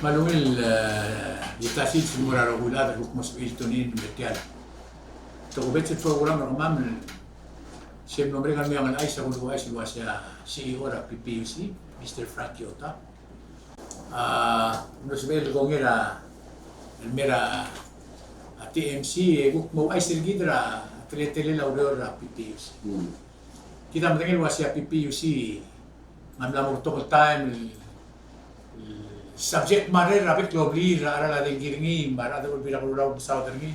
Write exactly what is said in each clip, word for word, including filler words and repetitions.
Me a ungil, e, di ta sils el mo er a rokui el chad el kuk mo sebechir el tune in er tia el tokubets el program er kemam. Sel mlo merek a mei a ngelechais a kuluuchais el uasei a C E O er a P P U C, Mister Frank Kyota. A, ng sebechel el kongei er a, el mei er a, a, T M C, e kuk mo ouchais er kid er a teletelel a ureor er a P P U C. Mm. Kid a medengei el uasei a P P U C a mla mo betok el taem el, el subject matter er a bek el obliil er a cheral a dengki er ngii, me a rechad er a Olbiil er a Kelulau el mesaod er ngii.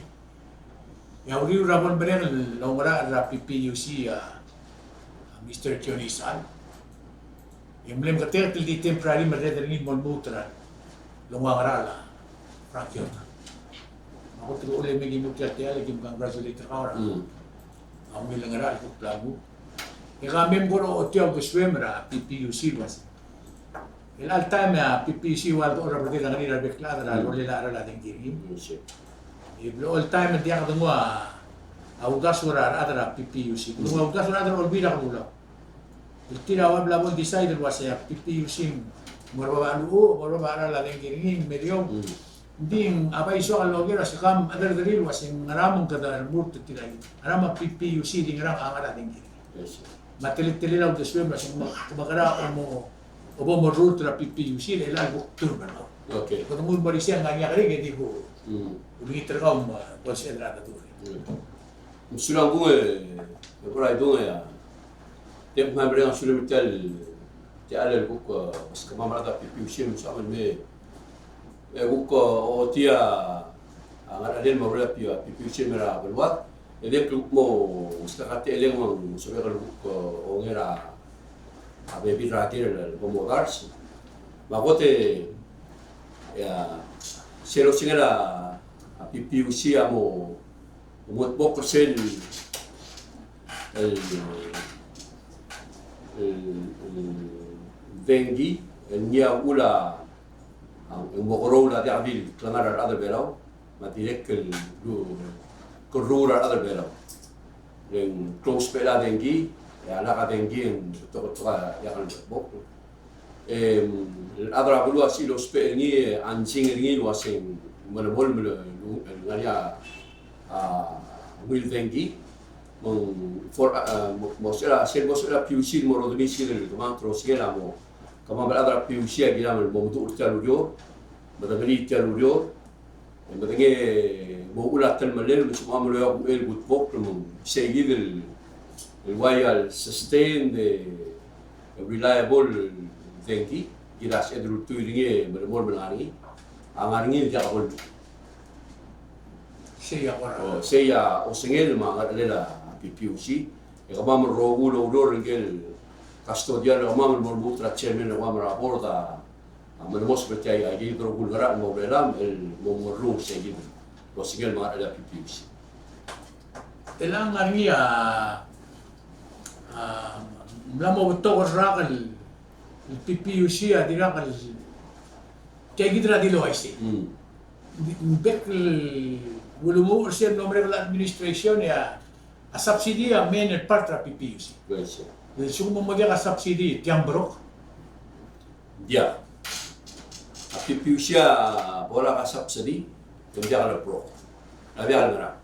E a uriul er a bo lemerek el oungerachel er a P P U C a, a Mister Johnny Isechal. E ng mle meketeket el di temporary merreder er ngii el mo lmuut er a lenguu a ngerachel a Frank Kyota. Me a kot el uchul e me ki lmuut er tia el techall e ki mo congratulate er kau er a, mm, a ungil ngerachel el kuk bla lmuut. E ka mei me kora ochotii a uldesuem er a P P U C el uasei, el chelecha el taem e a P P U C a ua ledechor er a berdid a ngerir a rebek el chad er a, mm, rolel a cheral a dengki er ngii. Mm, sure. E blechoel taem e ng diak denguu a uldasu er a rechad er a P P U C. Denguu a uldasu er a rechad er a Olbiil er a Kelulau. El tir a ua bla bo ledecide el uasei a P P U C ng mo er bab a cheluch, mo er bab a cheral a dengki er ngii, me er eou. Mm. Ng di a bai soak el oker a se kam chederederir el uasei ngera me ng kede remurt er tir a, ngera me a P P U C di ngerang a ngar er a dengki er ngii. Yes, sir. Me a teletelel a uldesuem el uasei me, me kera omo, obo morurt er a P P U C er chelecha el kuk term er kau. Okay. Kede nguu el mo er isei e ng ngar er ngii a kerik e di ku, mm, ulengit er kau me bo lsebeched er a dedu er ngii. Mm. Mesulang kung e, e Brai Dung e, a, te kmal mereng a sulem er tia el, tia el kuk, e, meskemam er a rechad er a P P U C, me soam el mei, e kuk, e, ochotii a, a ngerachel me a rolel a P-, a P P U C el mei er a beluad, e dirrek el kuk mo, meskak a techelleng me ng sebechek el kuk, e, onger a, a bebil er a ker el bo modars. Me a kot e, e, a, sel osengel a, a P P U C a mo, mo tbok er sel, el, el, el dengki, el ngii a uchul a, a, ng mo keroul a diak di klengar er a rechad er a Belau, me a dirrek el, lu, kerruul er a rechad er a Belau. Le ng klou a usbechel a dengki, e a lak a dengki e ng betok, betok a diak el tbok. Em, el chad er a beluu a sebechir el ousbech er ngii, e a nsing er ngii el uasei ng melemolem el, el ngar er ngii a, a, ungil dengki. Me ng for, a, mo, mo sebechel a, sel mo sebechel a P U C el mo rodemii sel kemam, te rosengel a mo, kemam el chad er a P U C a kiram el mo meduch er tia el ureor, me de merii tia el ureor, e medengei mo uchul a telemellel, me se mo mlo er a uchei el kutbokl, me ng sei kid el, el ua el sustained, e reliable dengki, kid a sebeched el ultuil er ngii e melemolem el ngar er ngii. A ngar er ngii el diak bo el. Sei a kora. O, sei a osengel me a ngerchelel a P P U C. E kemam el rokui el oureor er ngike el custodian er kemam el mo lmuut er a chairman er kemam er a board a, a, me lemos er tia, a, kid el rokui el ngerachel el mo ureram el mo merrung er sei kid el osengel me a ngerchelel a P P U C. Chelechang ngar er ngii a, a, mla mo betok el rak el P P U C a dirrek el tia kid er a dilu el uaisei. Mm. Ng bek el ulemuchel er sel mlo merek el administration e a, a subsidy a main el part er a P P U C. Uaisei. Lsekum mo diak a subsidy, tiang brok. Diak. A P P U C a bo lak a subsidy, e ng diak el brok. A diak el ngerang.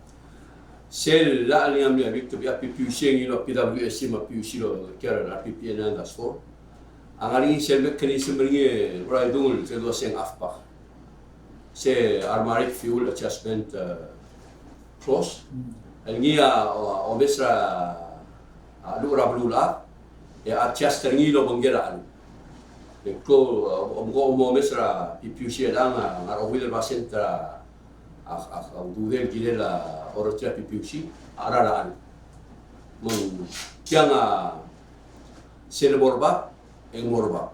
Sel llach el ngii a mle bik, te bia P P U C a ngiluu a P W S C me a P U C el oker er a R P P A nine dash four. A ngar er ngii sel mechanism er ngii el ua idung el sel dua se ng AFPAC. Se Automatic Fuel Adjustment, eh, Clause. Mm. El ngii a, o, omes er a, a, cheluch er a beluulechad, e a adjust er ngii el obengkel a cheluch. E ko, o, o, omes er a P P U C el ngar er a, ngar er a ongeuid el basent er a, a, a, a ududel el kirel a orrechetil a P P U C, a cheral a cheluch. Me ng tiang a sel bo er bab, e ng mo er bab.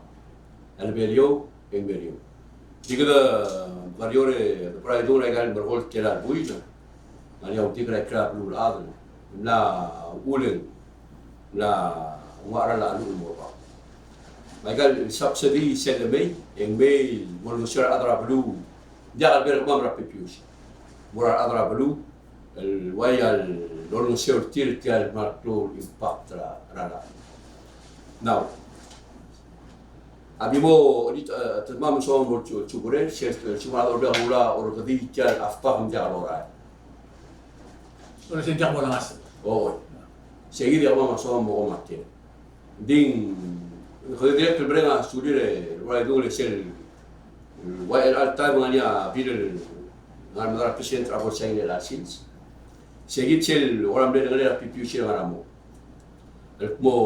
A lebo er eou, e ng mo er eou. Di kede, eh, kerior e, kede bla idung er a ikal merekong el tela el buil. Ngar er ngii a uldik er a ikrel a beluulechad el mla uchul e ng mla nguu a cheral a cheluch el mo er bab. Me a ikal subsidy sel lemei, e ng mei el mo olengeseu er a rechad er a beluu. Ng diak el bo er kemam er a P P U C. Mo er a rechad er a beluu, el ua ia lolengeseu er tir tia el kmal klou el impact er a, er a. Now, A di mo, di, e, te mla mesaod el mo chu-, chuburel, sel, sel mo er a Olbiil er a Kelulau a orrekedii tia el AFPAC me ng diak lorael. Oi, se ng diak mo olengasech. Oi. Se kid a kmal mesaod el mo omatel. Ng di, ng kede dirrek el mereng a sulir e, ua idung e sel, ua el all time ngar er ngii a bill el ngar er a medal a president er a bo el sign er a sils. Se kid sel, ua mle ngar er a PPUC el ngar er a mo. El kmo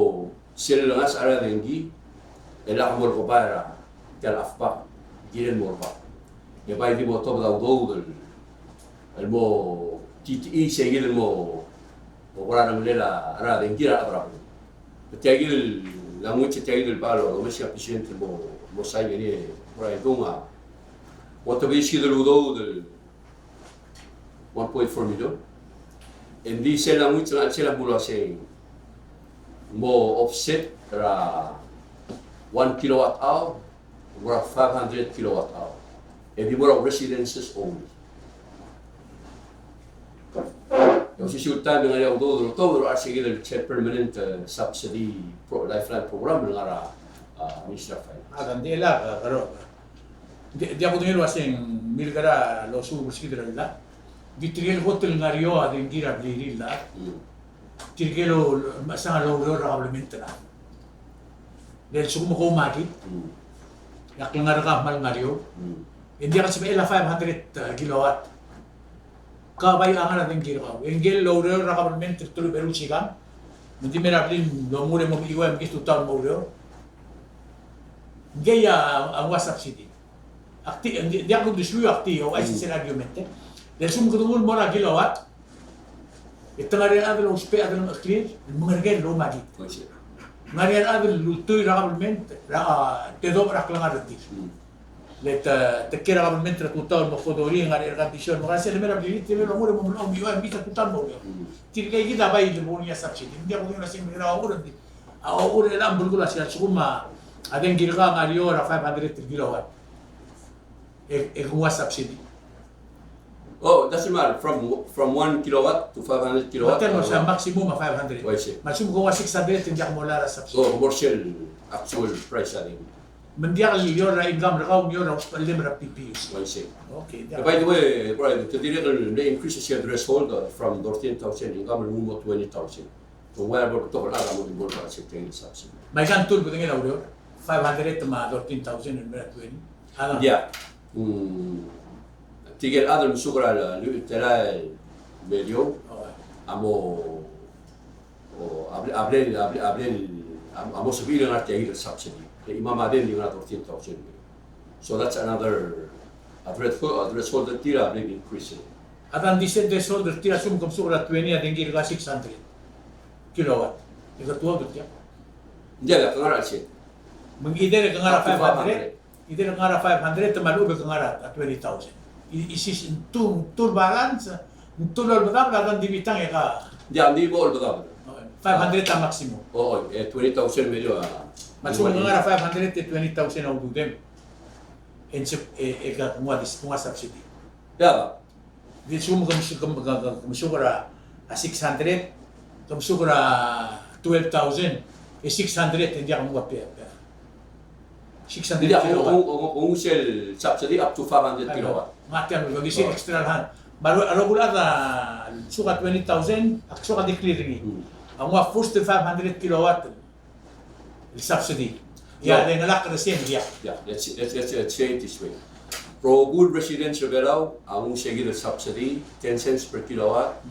sel lengasech er a dengki, e lak mo er a koba er a, tia el AFPAC, kirel mo er a koba. E bai di mo tobed a udoud el, el mo, tia, tia, se kid el mo, mo kora rengelel a, er a dengki er a rechad er a beluu. Tia kid el language, tia kid el bai a domestic president el mo, mo sign er ngii, ua idung a, mo tobedii se kid el udoud el, one point four million. Ng di sel language a ngar er sel a mlo uasei mo offset er a one kilowatt hour, mo er a five hundred kilowatt hour. E di mo er a residences only. E osisiu el taem e ng ngar er ngii a udoud el otobed er a sel permanent, e, subsidy pro-, lifeline program el ngar er a, a, Ministry of Finance. A, ng di el a, a, karo. Ng di, ng diak kudengei el uasei ng milkera el osuub er se kid el llach. Ng di tirke el kot el ngar er eou a dengki er a blirir el llach. Mm. Tirke el, el mechesang el oureor er a kabelment el llach. Le lsekum ke oumakit. Mm. E a klengar er kau a kmal ngar er eou. Mm. E ng diak el sebechel a five hundred, e, kilowatt. Ke bai a ngar er a dengki er kau. E ngike el oureor er a kabelment el teru el beruul er kau. Me ng di mei er a blil el omuchel e mo mechiuaiu me ng kid tutau el mo oureor. Ngii a, a nguu a subsidy. Ak di, di, diak kudisuiu, ak di, o, a isei sel argument e. Le lsekum kede nguu el mo er a kilowatt, e te ngar er ngii a rechad el ousbech a delengcheklir el mengerker el oumakit. Ngar er ngii a rechad el ultuil er a kabelment, er a, a, tedobech er a klengar er tir. Mm. Le te, te kiei er a kabelment er a tutau el mo fodori, ngar er a air condition, me ng ngar er sel lemei er a blirir, te mei el omuchel e mo melechoi, me ng kid a tutau el mo oureor. Mm. Tirka kid a bai el bo er ngii a subsidy. Ng diak kudengei el uasei ng mekera a ochur, ng di. A ochur er chelechang a belkul a sei a lsekum a dengki er kau a ngar er eou er a five hundred el kilowatt. E, e ke nguu a subsidy. Oh, doesn't matter. From, from one kilowatt to five hundred kilowatt. Ng di mo se a maximum a five hundred. Oh, I see. Maximum ke nguu a six hundred e ng diak molai er a subsidy. Oh, mo er sel actual price a dengki. Me ng diak el eou er a income er kau, ng eou er a usbechel er a PPUC. Oh, I see. Okay, ng diak. By the way, Brian, te dirrek el mle increase sel threshold, uh, from thirteen thousand income el mo twenty thousand. So, ng ua bo el betok el chad a mo involve er a sel subsidy. Me aika a ltuu el bedengel a ureor, five hundred me a thirteen thousand el mei er a twenty. Ia. Mm, tirke el chad el mesuk er a lluich el telael me a eou a mo, o, a ble-, a ble-, a ble-, a ble-, a mo sebechir el ngar tia el subsidy. E chimam a di el ngar thirteen thousand. So that's another, a threshold, a threshold er tir a big increase. A ta ng di sel threshold er tir a lsekum ke mesuk er a twenty a dengki er kau a six hundred kilowatt. E ke tuobed er tia. Ng diak, ke ngar er a sel. Me ng either ke ngar er a five hundred, either ke ngar er a five hundred, te me a lechub e ke ngar er a twenty thousand. I, i sis, ng tu, ng tu el balance, ng tu el olbedabel a ta ng di bitang e ka. Ng diak, ng di bo olbedabel. Five hundred a maximum. O, e twenty thousand me a eou a. Me a lsekum ke ngar er a five hundred e twenty thousand a ududem. E ng sub-, e, e ke nguu a dis-, nguu a subsidy. Ia. Di lsekum ke mes-, ke, ke, ke, ke mesuk er a, a six hundred, ke mesuk er a twelve thousand, e six hundred, e ng diak nguu a pe, pe. Six hundred kilowatt. Ng, ng, ng, ng sel subsidy up to five hundred kilowatt. Ng tia el, di sel extra el han. Me a ro-, a rokui el chad a lsuk a twenty thousand, a lsuk a declare er ngii. Hmm. A nguu a first five hundred kilowatt el subsidy. Ia, no. Di ngelak er sei ng diak. Yeah, let's, let's, let's, let's say it this way. Rokui el residents er a Belau a nguu se kid el subsidy, ten cents per kilowatt,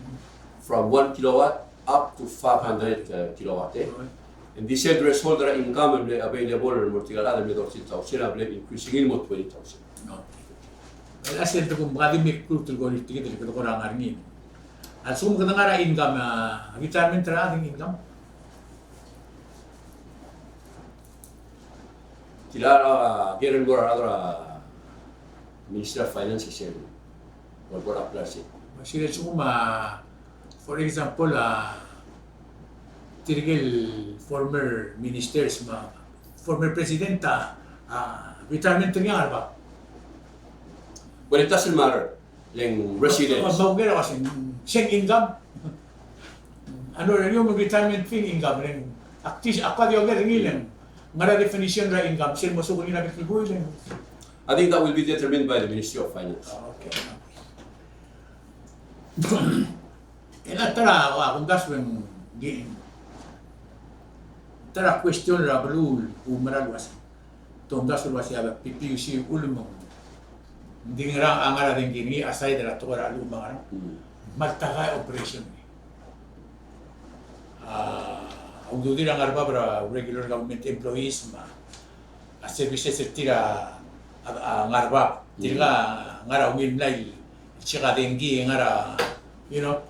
from one kilowatt up to five hundred, uh, kilowatt, e. Right. Ng di sel threshold er a income el mle available er tirka el chad el mle thirteen thousand a mle increase er ngii el mo twenty thousand. Okay. Well, a sel te kuk mekadi me kuk te kora, te kora ngar er ngii. A lsekum kede ngar er a income, a, retirement er a chad a income. Tia el, a, ker el mo er a rechad er a Ministry of Finance sel bo el apply er sei. Me sel lsekum a, for example, a, tirke el former ministers me a former president a, a, retirement er ngii a ngar er a bab. Well, it doesn't matter. Le ng residence. Me, me, me, me, sel income. A lorrenges a retirement fee, income, le ng, ak di, ak di oker er ngii le ng, Ngar er a definition er a income, sel mo soak er ngii er a bek el buil. I think that will be determined by the Ministry of Finance. Oh, okay. E a ta er a, ua, kumdasu e ng, ta er a question er a beluu el mera el uase. Te omdasu el uase a PPUC a uchul me ng di ngar er a, ngar er a dengki er ngii aside er a tekoi er a cheluch me a ngerang. Hmm. Me a lta a operation. A ududir a ngar er a bab er a regular government employees me a services er tir a, a, a ngar er a bab. Tirka a ngar er a ungil mlai el check a dengki, ngar er a, you know,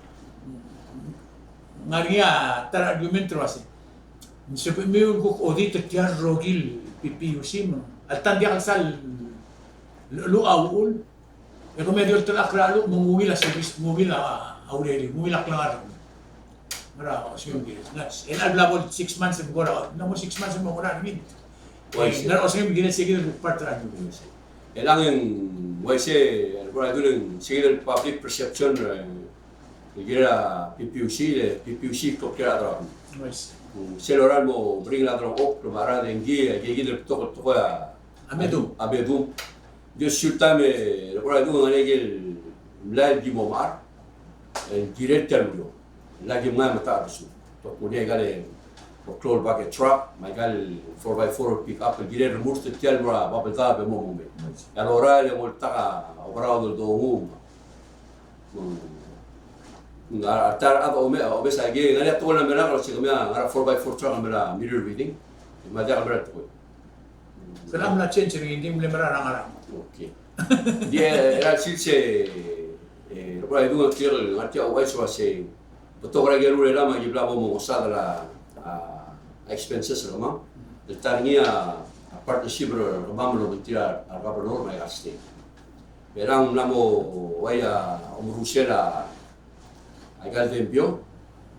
ngar er ngii a ta er a argument el uase ng sebechemiu el kuk audit er tia el rokui el PPUC me a lta ng diak el sal cheluch a uchul. E kemiu a di oltelechakl er a cheluch me ng ungil a service, ng ungil a, a urerir, ng ungil a klengar. Ngar er a osengem el kired. Ng, e ng bla bo el six months e ng kora, ng mo six months e ng mo ngar er ngii. Uaisei. Ngar er a osengem el kired se kid el kuk part er a argument. Uaisei. E le ng uaisei, el kora dul ng se kid el public perception, e, el kirel a PPUC, le PPUC el kuk kirel a drug. Uaisei. Mm, sel lorael el mo bring el drug, ok, me a ngar er a dengki, e kid el betok el tekoi a, a medum. A medum. Di osisiu el taem e le kora dul ngar er ngii a ikel mlai el ki mo mechar el kirel tia el ureor. Lak ki mngai me ta a besul. Tokuni a ikal klou el bucket truck, me a ikal four by four pick up, el kirel el remurt er tia el mo er a Babeldaob e mo mei. E a lorael e ng oltak a oberaod el dongu. Me ng, a ta er a chad a ome, omes a ikei, ngar er ngii a tekoi el mera el uase kemiu a ngar er a four by four truck el mera meter reading. Me a diak el mera el tekoi. Kede mla change er ngii, ng di mle mera er a ngerang. Okay. Di, e, er a sils e, e, er a idung a tir, ngar tia ouchais el uase, betok er a ikel ureor me a ki bla bo mongesodel a, a, expenses er kemam. El ta er ngii a, a partnership er kemam el obengterir a, a governor me a state. Me ng mla mo, uai a, omerusel a, a ikal dembio,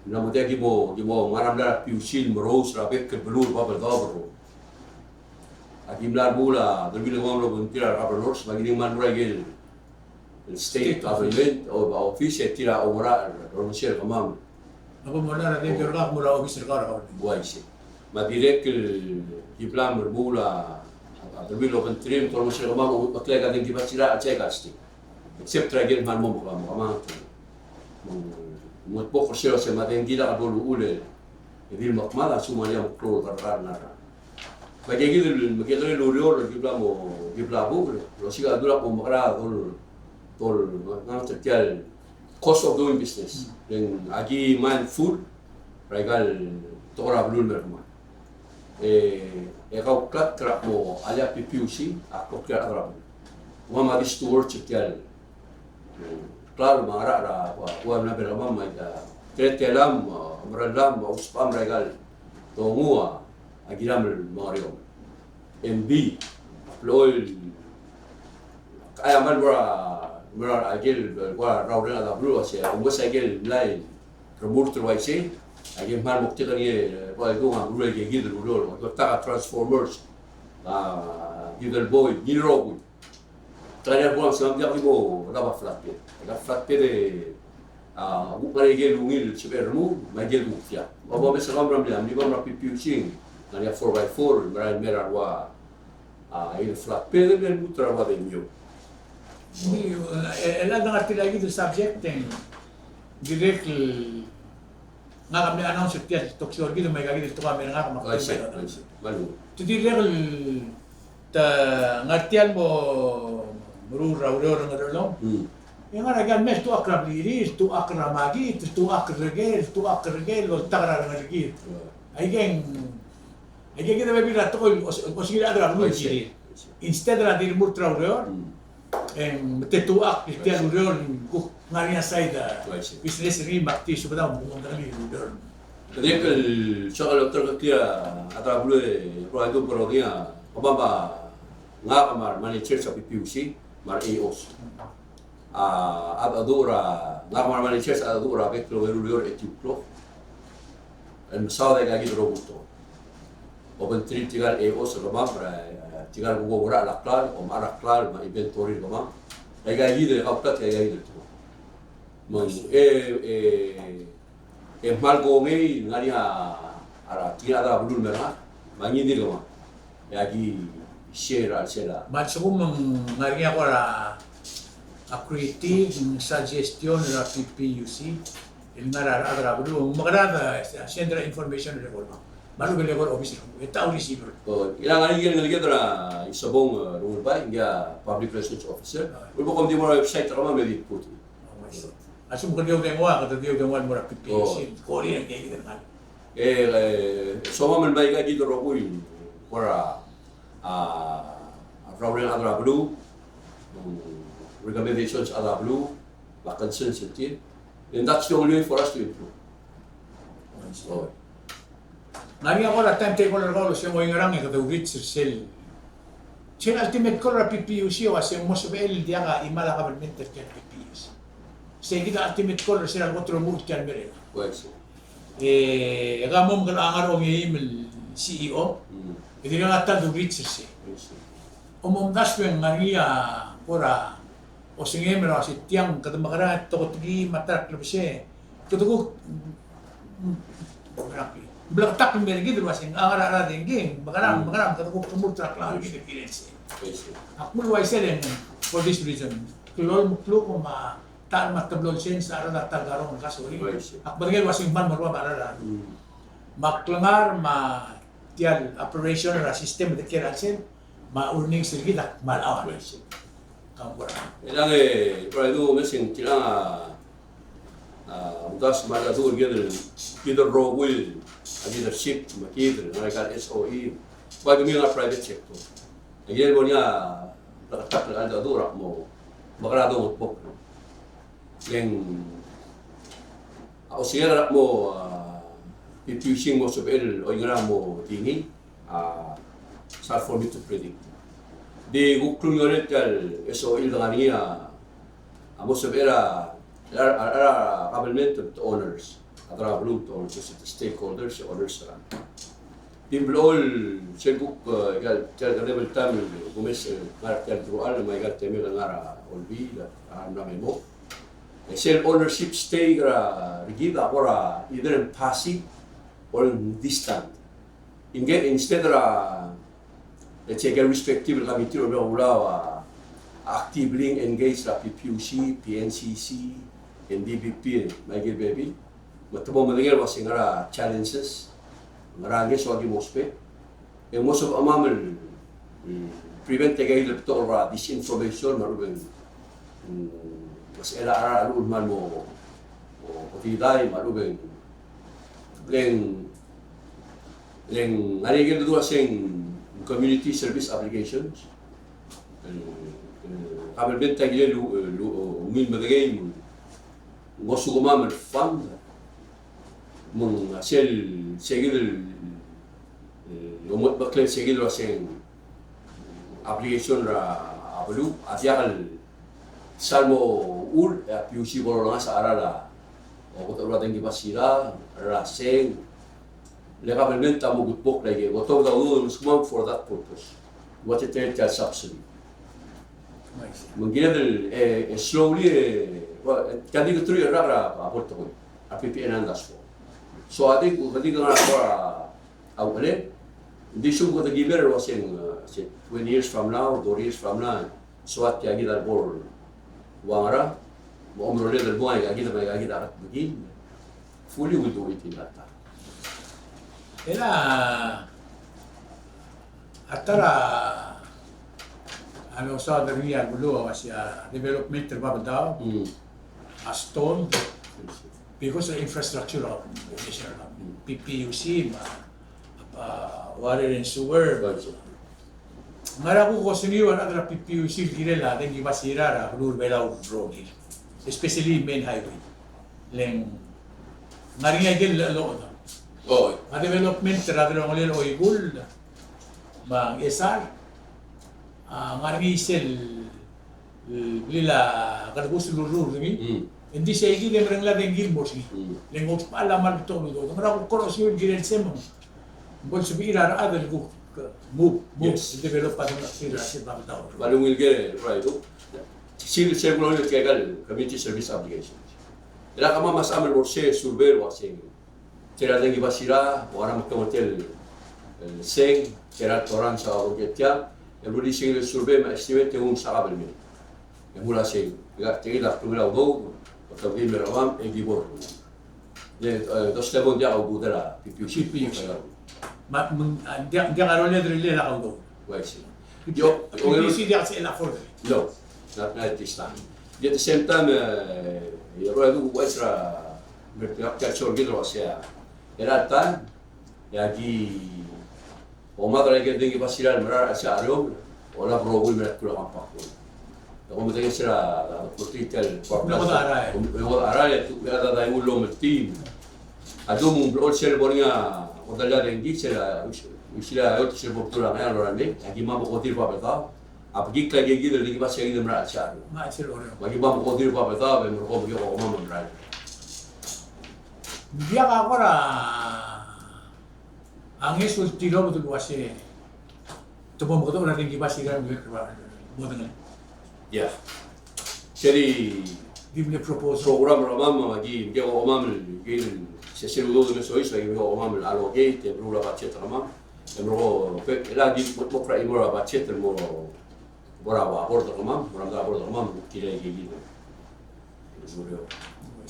ng mla mo tia ki mo, ki mo ngar er a mla er a PPUC el merous er a bek el beluu er a Babeldaob. Aki mla remuul a deleuill er kemam el obengterir a governors, me aki di ngmai el mo er a ikel state government, o, office, e tir a oungerachel er a, er a, er kemam. Ak mo er a dembio er kau, ak mo er a office er kau er a government. Uaisei. Me a dirrek el ki bla mo remuul a, a deleuill el obengterir, me te olengit er kemam, me a klek a dengki basirak a check a state. Except er a ikel kmal mo, mo, mo, mo, mo, mo, mo, se me a dengki a bo luchul e di el mekemad a sum a ia mo klou el kerrekar el ngar er a. Me aike kid el mekekerei el ureor el ki bla mo, ki bla bo, el osiik a dula bo mekera dol, dol, ngar er tia el cost of doing business. Then aki mindful er a ikal tekoi er a beluu el mer kemam. E, e kau klat er a mo alii a PPUC, a klok er a rechad er a beluu. Kemam a di stewards er tia el klalo me a ngerachel er a, ua, ua mla er kemam me a, teletelam, a, omerellam, a, ousbecham er a ikal dongu a, a kiram el mengereomel. Ng di, blechoel, aia kmal mo er a, mo er a ikel, ua, rraureng a beluu el uase, omes a ikel mlai, remurt el uaisei, a ikel kmal moktek er ngii, e, ua, ikung a meruul aike kid el ureor, ua, tak a transformers, a, kid el boi, ngii el rokui. Tara el buang se ng diak di bo lab a flatbed. A flatbed e, a, kuk ngar er a ikel ungil el sebechel el remuul, me a ikel kuk tia. Me a bo mesa kau me er a mle, a mle kau me er a PPUC, ngar er ngii a four by four, me a mera el ua, a, el flatbed, el lmuut er a ua demiu. Di, e, e, el ngar er tia el subject, e ng dirrek el Ngak a mle announce er tia el talk show er kid me aika kid el tekoi a mei er ngak me ak. Uaisei, uaisei. Te dirrek el te ngar tia el mo meruul er a ureor er a Ngerchelong. Hmm. E ngar er a ikal mei el tuchakl er a blirir, el tuchakl er a makit, el tuchakl er a rekel, el tuchakl er a rekel, el oltak er a rengelekir. Hmm. Aike ng, aike kid a bebil er a tekoi el os-, osengir a rechad er a beluu el kirir. Uaisei, uaisei. Instead er a di remurt er a ureor. Hmm. E ng metetuchakl er tia el ureor el kuk ngar er ngii a side business er ngii me ak di subedau me ng ngar er ngii el ureor. Dirrek el soak el olterkeklii a rechad er a beluu e kora idu el bo lodengei a kemam a ngak me a remanagers er a PPUC me a reAOs. A, a chedecheduch er a, ngak me a remanagers a chedecheduch er a bek el ongeru el ureor er a eight o'clock. El mesaod aika kid el rokui el tekoi. Obengterir tirka el AOs er kemam, er a, tirka el kuk oungerachel a klalo, omechar a klalo, me a inventory er kemam. Aika kid el kauklat, aika kid el tekoi. Me ng, e, e, e kmal kongei, ngar er ngii a, a, tirka el chad er a beluu el mer ngak, me a ngii di el kemam. e aki share er a chelsel a. Me a lsekum ng ngar er ngii a kora creative suggestion er a P P U C el ngar er a rechad er a beluu, ng mekerang e send er a information er a kora, me a lechub e kora obis e te receive er. O, e ng ngar er ngii a ngeleked er a Isobong, e, Rengulbai, ngii a public relations officer. A. Ulebo kom di mo er a website er kemam e di put. O, I see. A lsekum kede di oudengua, kede di oudengua el mo er a P P U C, o, kora ngii a kid el ngar. E, e, somam el bai aika kid el rokui, kora, a, a problem er a beluu, mm, recommendations er a beluu, me a concerns er tir. And that's the only way for us to improve. O. Ng ngar er ngii a kora timetable er kau el uasei ng oingerang e kede reach er sel. Sel ultimate goal er a P P U C a uasei ng mo sebechel el diak a chimal a government er tia el P P U C. Sei kid a ultimate goal er sel a kot el omuchel er tia el merek. Uaisei. E, e ka mo mekelechang er a ongeim el C E O. Mm. E dirrek el ta el reach er sei. Uaisei. Omomdasu e ng ngar er ngii a kora osengem el uasei tiang kede mekerang e toketekii me a ta er a klebesei. Kede kuk, mm, mm, bleketakl el mer kid el uasei ng ngar er a rechad e ngii, mekerang, mm, mekerang, kede kuk remurt er a klengar er kid el kirel sei. Uaisei. Ak mle uaisei e ng, for this reason. Klou el mekluk me a ta el me a teblo el sens a rechad a ta el karong el kasolim. Uaisei. Ak medengei el uasei ng kmal meruul a rechad. Mm. Me a klengar me tia el operation er a system er tia el chelsel, me a earnings er kid a kmal a uaisei. Kam kora. E le ng, e, kora du meseng tirang a, a, omdasu me a ledu er kid el, kid el rokui a leadership, me kid el ngar er a S O E, bai kemiu a private sector. A kirel bo er ngii a bleketakl el cheldecheduch er a kmo mekerang e dongetmokl. Le ng, a, osengek er a kmo, a, P P U C ng mo sebechel el oingerang e mo di ngii, a, it's hard for me to predict. Di kuk klungiolel tia el S O E el dengar er ngii a, a mo sebechel a, a, a, a government el te honors. A rechad er a beluu te honors, se stakeholders, se honors er a. Di mlo el sel kuk, e, ika el, tia el kedeb el taem el kumes, e, ngar er tia el teruich me aika el temel ngar er a Olbiil, a, a mla mei mo. E sel ownership stake er a, er kid a kora either ng passive or ng distant. Inge, instead er a, let's say, aike el respective el committee er a Olbiil er a Kelulau a actively engage er a P P U C, P N C C, N D P P, me aike el bebil. Me te mo medengei el uasei ngera challenges, ngera ngeso a ki mo ousbech. E ng mo sebechemam el, mm, prevent aike el betok er a disinformation, me a lechub e ng, mm, me sel a, a, a lechub e ng kmal mo, o, o didai, me a lechub e ng, le ng, le ng ngar er ngii a ikel dedu el uasei ng community service obligations. E, e, kabelment a kirel el, el, ungil medengei me ng ngosukemam el fund. Me ng sel, se kid el, e, omuchel el se kid el uasei ng obligation er a beluu, a diak el sal mo uchul, e a P U C bo lolengasech a cheral a, o, kot el dengki basira, er a seng, le kabelment a mo kutmokl aike, kot el dengki basira for that purpose. What it take a subsidy. Me ng kired el, e, e slowly, e, well, e, tia di ke truich el rak er a, a, bo el tekoi, a P P N and dashboard. So I think, I think ng ngar er a, a uchelel, ng di sum kede kiber el uasei ng, e, se twenty years from now, thirty years from now, so a tia kid a bo el ua ngera, me a omeroled el bong aika kid, me aika kid a rak bekin. Fully will do it in that time. Ela, a ta er a, a losaod er ngii a beluu a uasei a development er a Babeldaob, mm, a stalled because of infrastructure of national, mm, P P U C, me a, a, water and sewer. Right. Ngera kuk osengiu a rechad er a P P U C el kirel a dengki basira er a beluu er a Belau el rokir, especially main highway. Le ng ngar er ngii a ikel lechub. Oi. A development er a delongelel Oikull me a Ngchesar, a, ngar er ngii sel, e, blil a kedebus el urrur er ngii. Mm. Ng di sei kid e mereng a dengki el mo er ngii. Mm. Le ng ousbech a kmal betok el udoud. Ngera kuk osengiu el kirel se me ng bo lsebechir a rechad el kuk move, move, yes, el develop a dengki er a sel Babeldaob. Me a ungil ker, right, o. Sel, sel kulengit er aika el community service obligations. E le kemam a mesa el mo er se el survey el uasei, se er a dengki basira, o a ngar er a mekemetel el seng, Gerald Torrance a oker er tiang, e rullii sel survey me a estimate e ng nguu a kabelment. E mla sel, e a techid a klungel a udoud, e te di mei er kemam, e di bo er. Di, e, doste bo ng diak a udoud er a P P U C. P P U C. Me ng, a, ng diak, ng diak a rolel el rirellel a udoud. Uaisei. Io, P P U C ng diak a sebechel el afford. No, not, not at this time. Yet at the same time, e, e, ua du, uaisei er a, me te, te, te, te, te, te, te, E a ta, e aki omad er a ikel dengki basir el mera el chad er a Oreor, olab rokui el mera el kuk compact. E kom medengei er a, a, political, me ngodech a rael. Me ngodech a rael, e te, e a da, da, e ng ulemuchel a team. A di mo blechoel sel bo er ngii a, ngodech a dengki, sel, a, us-, uaisei a, e, sel bo er a Ngeaur el mei, aki mo oker er a Babeldaob. A bekikl a ike kid el dengki basir er kid el mera el chad er a Oreor. Me aki mo oker er a Babeldaob, e merekong e ko kemam el merael. Ng diak a kora a ngeso el tilobed el uase te mo mekedechor a dengki basir er a Ngeaur el mo dengelii. Yeah. Sel di mle proposal. Program er kemam, me aki, me ko kemam el, el, sel, sel udoud el soiseb, me ko kemam el allocate, e meruul a budget er kemam. E merekong, e, el di mo, mo er a budget el mo, mo er a board er kemam, mo er a board er kemam, kirel a ike kid.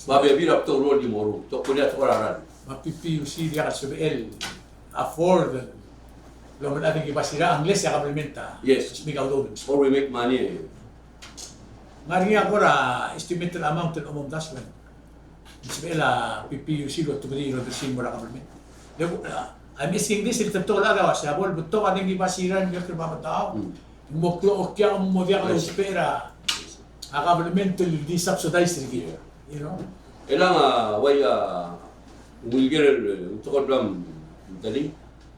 Me a bebil er a betok el rokui el di mo meruul, betok el kora, kora run. Me a P P U C a diak el sebechel el afford el omekedechor a dengki basir er a Ngeaur unless a government a. Yes. Smiik a udoud. Or we make money. Ng ngar er ngii a kora estimated amount el omdasu el sebechel a P P U C el otobedii el odersii el mo er a government. Le, a, I'm asking this el te betok el chad a uase a bo el betok a dengki basir er a Ngeaur el Babeldaob. Hmm. Ng mo klou a okiu, ng mo diak lousbech er a, a government el di subsidize er kid. Yeah. You know? E le ng, a, uai, a, ungil ker el, e, tekoi el bla mdalii.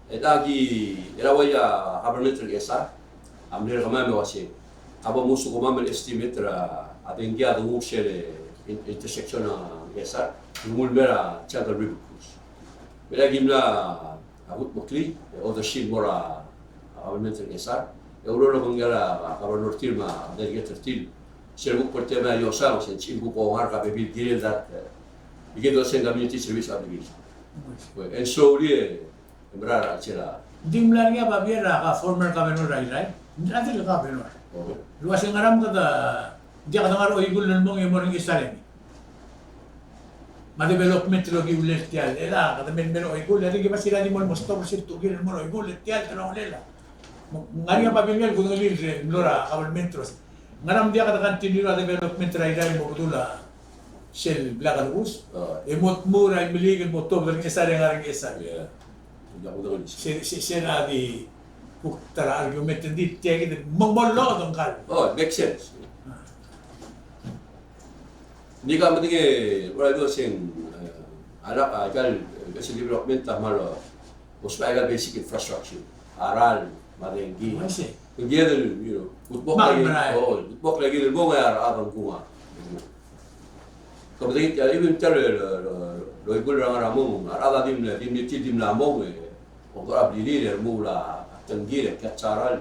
E aki, e a uai a government er a Ngchesar a mle er kemam el uase, a bo mngosukemam el estimate er a dengki a denguu sel, e, in-, intersection er a Ngchesar, denguu el mei er a Jungle River Cruise. Me aki mla, a, kutmeklii, e, odersii el mo er a, a, government er a Ngchesar, e oureor el obengkel a, a, governor er tir me a delegate er tir, sel kuk bo el temel a iosang, sel kuk ongark a bebil el kirel that, e, ike el sel community service obligation. And so, e, E mera er a chelsel a. Ng di mla er ngii a babier er a former governor er a Irrai. Ng di el governor. Okay. El uase ngera me kede, ng diak kede ngar er a Oikull el mong e mo er a Ngchesar e mei. Me a development el okiu el tia el, e le kede mei el mei er a Oikull, e a dengki basir a di mo el mo stop er sel tukel el mo er a Oikull, e tia el telongelel a. Me ng ngar er ngii a babier el kudengelii el mlo er a government el uase ngera me ng diak kede continue er a development er a Irrai el mo bedul a sel blak el bus. Ah. E mo tmuu er a Imeliik el mo tuobed er a Ngchesar e ngar er a Ngchesar. Yeah. Se, se, se er a di kuk ta er a argument, ng di tia kid el mo, mo locha ngkal. Oh, it makes sense. Ah. Ngika medengei, ua du seng, e, a lak, a, ikal, e, basic development a kmal, e, ousbech a ikal basic infrastructure. A rael, me a dengki. I see. Together, you know, kutmokl a ikal, oh, kutmokl a ikal el mong e a rechad a ngkung a. Ke medengei, e, even tia el, e, e, el Oikull er a ngar er a mong, a rechad a di mle, di mle, di mla mong, e, oker a blirir, e, remuul a tengkir, e, kiatsa a rael.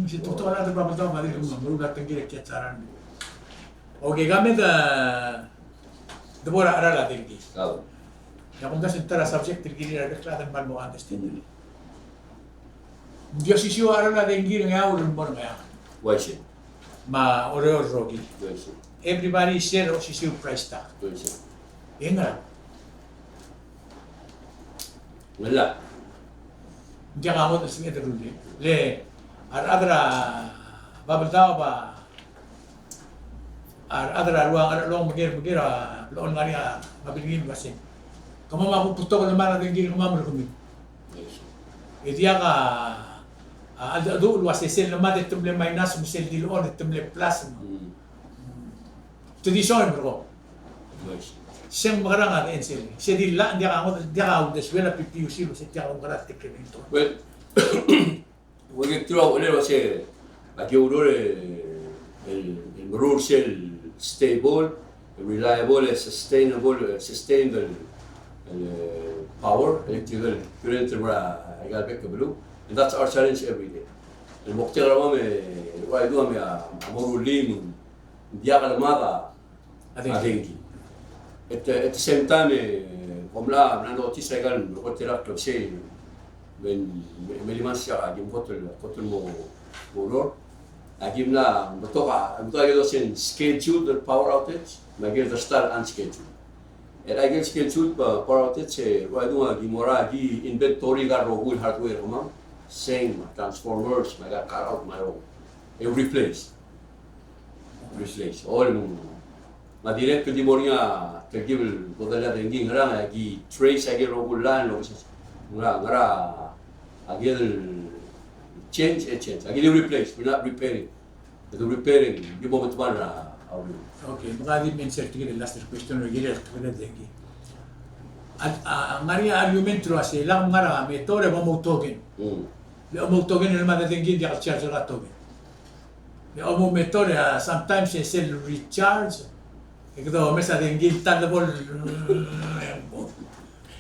Se tutor a rechad er a Babeldaob a di remuul a tengkir, e, kiatsa a rael. Okay, ka me de, de bo er a cheral a dengki. Claro. E a kumdasu e ng ta er a subject el kirir a rebek el chad el kmal mo understand. Mm. Ng di osisiu a cheral a dengki er a Ngeaur el mo er a Ngeaur. Uaisei. Me a Oreor el rokui. Uaisei. Everybody share osisiu el price tag. Uaisei. E ngera? Ng llach. Ng diak a ngodech el sebeched el rullii. Le a rechad er a Babeldaob a A rechad er a Ngeaur a ngar er a Ngeaur, me ker, me ker a blechoel ngar er ngii a babilngem el uasei, kemam a kuk betok el lemad a dengki er kemam er kemiu. E diak a, a, a, a, el uasei sel lemad e te mle minus me sel dilechon e te mle plus me. Mm. Te di soam er kau. Yes. Se ng mekerang a de answer. Se di llach, diak a ngodech, diak a uldesuel a P P U C el uasei diak a mekerang a decremental. Well, Ua ikang tir a uchelel el uasei, aki oureor el, el, el meruul sel stable, reliable, sustainable, sustainable, el, power, electrical current er a ikal bek el beluu. And that's our challenge every day. El moktek er kemam, e, ua ikang me a, a meruul el, diak lemad a a dengki. At the, at the same time, e, kom mla, mla notice a ikal, kot er a klebesei, Me, me, me liman siak a kim kot el, kot el mo, mo oureor. A kim mla, betok a, betok a kede sel scheduled power outage, me a kede start unscheduled. E a kede scheduled power outage, e, ua dung a ki mo er a ki inventory er a rokui el hardware er kemam, same, transformers, me a kede cut out, me a rokui. E replace. Replace. All Me a dirrek el di mo er ngii a telkib el kodellii a dengki, ngera, e ki trace a ikel rokui el line, lo ke se, ngera, ngera a ikel change, e change. A ikel replace, we're not repairing. Kede repairing, di mo metemall er a uriul. Okay, me ka di mo answer er tirke el last question er a ikel dengki. A, a, ngar er ngii a argument el uase, lak ngar er a meter e bo mo token. Mm. Le bo mo token el mad a dengki, diak el charge er a token. E a mo meter, e, sometimes e sel recharge, e kede omes a dengki el ta el bo el,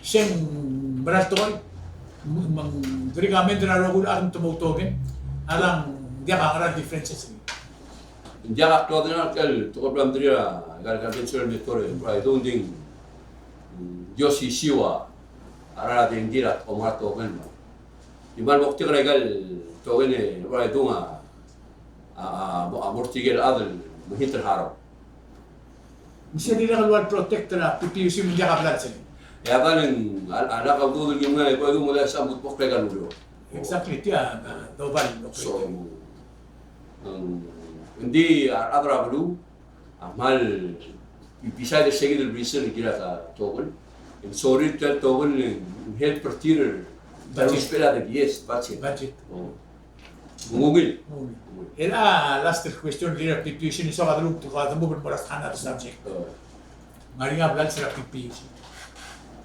se ng mera el tekoi, me ng dirrek a mend er a rokui el chad me te mo token, a dang diak a ngera el differences. Ng diak a klou a dengki el tekoi el bla mderir a, el, el, el meter, e, I don't think, mm, di osisiu a, a rechad a dengki er a, omera el token. Di mal moktek er a ikal token e, I don't, a, a, a, a mo er tirke el chad el mekngit el harau. Me se dirrek el ua el protect er a PPUC me ng diak a blals er ngii. E a dang, a, a lak a udoud el ngii me ng, e bo e du mo diak a sambut bo kle ikal ureor. Exactly, tia, a, doba el. So, ng, ng di a rechad er a beluu a kmal, beside er se kid el reason el kirel a token, e ng sorir tia el token el help er tir er a, budget, usbechel a dengki, yes, budget. Budget. Oh. Ng ungil. Ungil. Ungil. El a last question er a PPUC, ng soak a deluk, te kuk mo er a another subject. Oh. Ngar er ngii a blals er a PPUC.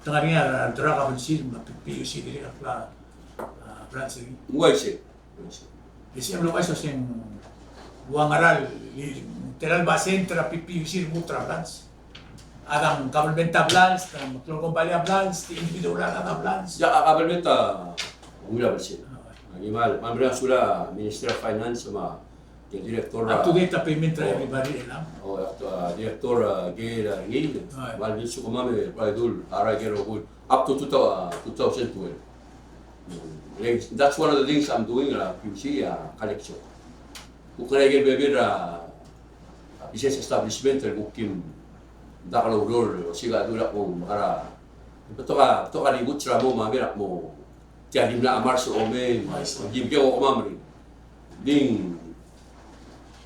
Te ngar er ngii a drug a blals er a PPUC, dirrek el, a, blals er ngii. Ng uaisei. Ng uaisei. E se el uaisei, se ng ua ngera el, tela el basent er a PPUC el lmuut er a blals. A dang government a blals, a dang meklou el kombalii a blals, di individual a rechad a blals. Ia, a government a ungil a blals. A, okay. Aki mal, mal mereng a sulir a Ministry of Finance me a director, up to date a payment er a, oh, everybody, e ng. Oh, a, director, a, Gail, a, Gail. A, okay. Mal di sukemam e, bai dul, a, er a ikel rokui. Up to two thousand, two thousand twelve. Mm, that's one of the things I'm doing, a, PPUC, a, collection. Kuk ngar er a ikel bebil er a, a, business establishment el kuk kim diak loureor, osiik a dul a kmo, me kora, betok a, betok a di kuts er a mo, me a mera el kmo, tia di mla mars er a omei, me, I see, kim kekemam er ngii. Di ng